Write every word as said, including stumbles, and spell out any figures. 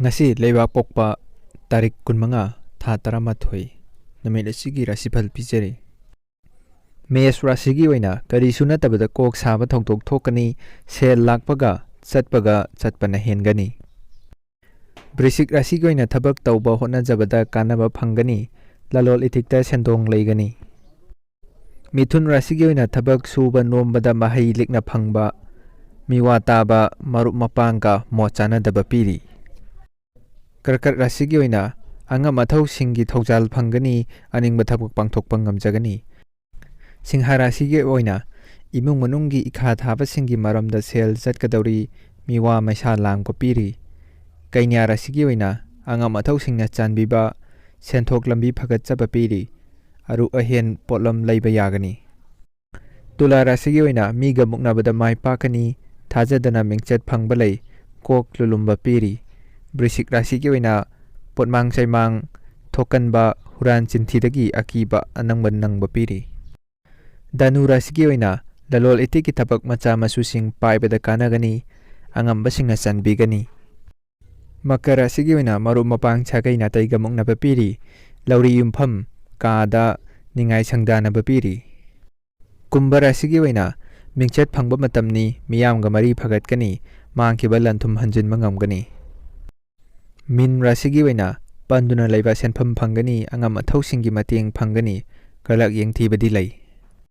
ꯉꯁꯤ ꯂꯩꯕꯥꯛꯄꯣꯛꯄ ꯇꯥꯔꯤꯛ ꯀꯨꯟꯃꯉꯥ, ꯊꯥ ꯇꯔꯥꯃꯥꯊꯣꯏ, ꯅꯨꯃꯤꯠ ꯑꯁꯤꯒꯤ ꯔꯥꯁꯤꯐꯜ ꯄꯤꯖꯔꯤ꯫ ꯃꯦꯁ ꯔꯥꯁꯤꯒꯤ ꯑꯣꯏꯅ ꯀꯔꯤꯁꯨ ꯅꯠꯇꯕꯗ ꯀꯣꯛ ꯁꯥꯕ ꯊꯧꯗꯣꯛ ꯊꯣꯛꯀꯅꯤ, ꯁꯦꯜ ꯂꯥꯛꯄꯒ ꯆꯠꯄꯒ ꯆꯠꯄꯅ ꯍꯦꯟꯒꯅꯤ꯫ ꯕ꯭ꯔꯤꯁꯤꯛ ꯔꯥꯁꯤꯒꯤ ꯑꯣꯏꯅ ꯊꯕꯛ ꯇꯧꯕ ꯍꯣꯠꯅꯖꯕꯗ ꯀꯥꯟꯅꯕ ꯐꯪꯒꯅꯤ, ꯂꯂꯣꯟ ꯏꯊꯤꯛꯇ ꯁꯦꯟꯗꯣꯡ ꯂꯩꯒꯅꯤ꯫ ꯃꯤꯊꯨꯟ ꯔꯥꯁꯤꯒꯤ ꯑꯣꯏꯅ ꯊꯕꯛ ꯁꯨꯕ ꯅꯣꯝꯕꯗ ꯃꯍꯩ ꯂꯤꯛꯅ ꯐꯪꯕ, ꯃꯤꯋꯥ ꯇꯥꯕ, ꯃꯔꯨꯞ ꯃꯄꯥꯡꯒ ꯃꯣꯠ ꯆꯥꯅꯗꯕ ꯄꯤꯔꯤ꯫ ꯀꯔꯀꯠ ꯔꯥꯁꯤꯒꯤ ꯑꯣꯏꯅ ꯑꯉꯝ ꯑꯊꯧꯁꯤꯡꯒꯤ ꯊꯧꯖꯥꯜ ꯐꯪꯒꯅꯤ, ꯑꯅꯤꯡꯕ ꯊꯕꯛ ꯄꯥꯡꯊꯣꯛꯄ ꯉꯝꯖꯒꯅꯤ꯫ ꯁꯤꯡꯍ ꯔꯥꯁꯤꯒꯤ ꯑꯣꯏꯅ ꯏꯃꯨꯡ ꯃꯅꯨꯡꯒꯤ ꯏꯈꯥ ꯊꯥꯕꯁꯤꯡꯒꯤ ꯃꯔꯝꯗ ꯁꯦꯜ ꯆꯠꯀꯗꯧꯔꯤ, ꯃꯤꯋꯥ ꯃꯩꯁꯥ ꯂꯥꯡꯕ ꯄꯤꯔꯤ꯫ ꯀꯩꯅ꯭ꯌꯥ ꯔꯥꯁꯤꯒꯤ ꯑꯣꯏꯅ ꯑꯉꯝ ꯑꯊꯧꯁꯤꯡꯅ ꯆꯥꯟꯕꯤꯕ, ꯁꯦꯟꯊꯣꯛ ꯂꯝꯕꯤ ꯐꯒꯠꯆꯕ ꯄꯤꯔꯤ꯫ ꯑꯔꯨꯛ ꯑꯍꯦꯟ ꯄꯣꯠꯂꯝ ꯂꯩꯕ ꯌꯥꯒꯅꯤ꯫ ꯇꯨꯂꯥ ꯔꯥꯁꯤꯒꯤ ꯑꯣꯏꯅ ꯃꯤꯒ ꯃꯨꯛꯅꯕꯗ ꯃꯥꯏ ꯄꯥꯛꯀꯅꯤ, ꯊꯥꯖꯗꯅ ꯃꯤꯡꯆꯠ ꯐꯪꯕ ꯂꯩ, ꯀꯣꯛ ꯂꯨꯂꯨꯝꯕ ꯄꯤꯔꯤ꯫ ꯕ꯭ꯔꯤꯁꯤꯛ ꯔꯥꯁꯤꯒꯤ ꯑꯣꯏꯅ ꯄꯣꯠꯃꯥꯡ ꯆꯩꯃꯥꯡ ꯊꯣꯛꯀꯟꯕ, ꯍꯨꯔꯥꯟ ꯆꯤꯟꯊꯤꯗꯒꯤ ꯑꯀꯤꯕ ꯑꯅꯪꯕ ꯅꯪꯕ ꯄꯤꯔꯤ꯫ ꯙꯅꯨ ꯔꯥꯁꯤꯒꯤ ꯑꯣꯏꯅ ꯂꯂꯣꯜ ꯏꯇꯤꯛꯀꯤ ꯊꯕꯛ ꯃꯆꯥ ꯃꯁꯨꯁꯤꯡ ꯄꯥꯏꯕꯗ ꯀꯥꯟꯅꯒꯅꯤ, ꯑꯉꯝꯕꯁꯤꯡꯅ ꯆꯟꯕꯤꯒꯅꯤ꯫ ꯃꯀꯔ ꯔꯥꯁꯤꯒꯤ ꯑꯣꯏꯅ ꯃꯔꯨꯞ ꯃꯄꯥꯡ ꯁꯥꯒꯩ ꯅꯥꯇꯩꯒ ꯃꯨꯛꯅꯕ ꯄꯤꯔꯤ, ꯂꯧꯔꯤ ꯌꯨꯝꯐꯝ ꯀꯥꯗ ꯅꯤꯡꯉꯥꯏ ꯁꯪꯗꯥꯅꯕ ꯄꯤꯔꯤ꯫ ꯀꯨꯝꯚ ꯔꯥꯁꯤꯒꯤ ꯑꯣꯏꯅ ꯃꯤꯡꯆꯠ ꯐꯪꯕ ꯃꯇꯝꯅꯤ, ꯃꯤꯌꯥꯝꯒ ꯃꯔꯤ ꯐꯒꯠꯀꯅꯤ, ꯃꯥꯡꯈꯤꯕ ꯂꯟ ꯊꯨꯝ ꯍꯟꯖꯤꯟꯕ ꯉꯝꯒꯅꯤ꯫ ꯃꯤꯟ ꯔꯥꯁꯤꯒꯤ ꯑꯣꯏꯅ ꯄꯟꯗꯨꯅ ꯂꯩꯕ ꯁꯦꯟꯐꯝ ꯐꯪꯒꯅꯤ, ꯑꯉꯝ ꯑꯊꯧꯁꯤꯡꯒꯤ ꯃꯇꯦꯡ ꯐꯪꯒꯅꯤ, ꯀꯂꯛ ꯌꯦꯡꯊꯤꯕꯗꯤ ꯂꯩ꯫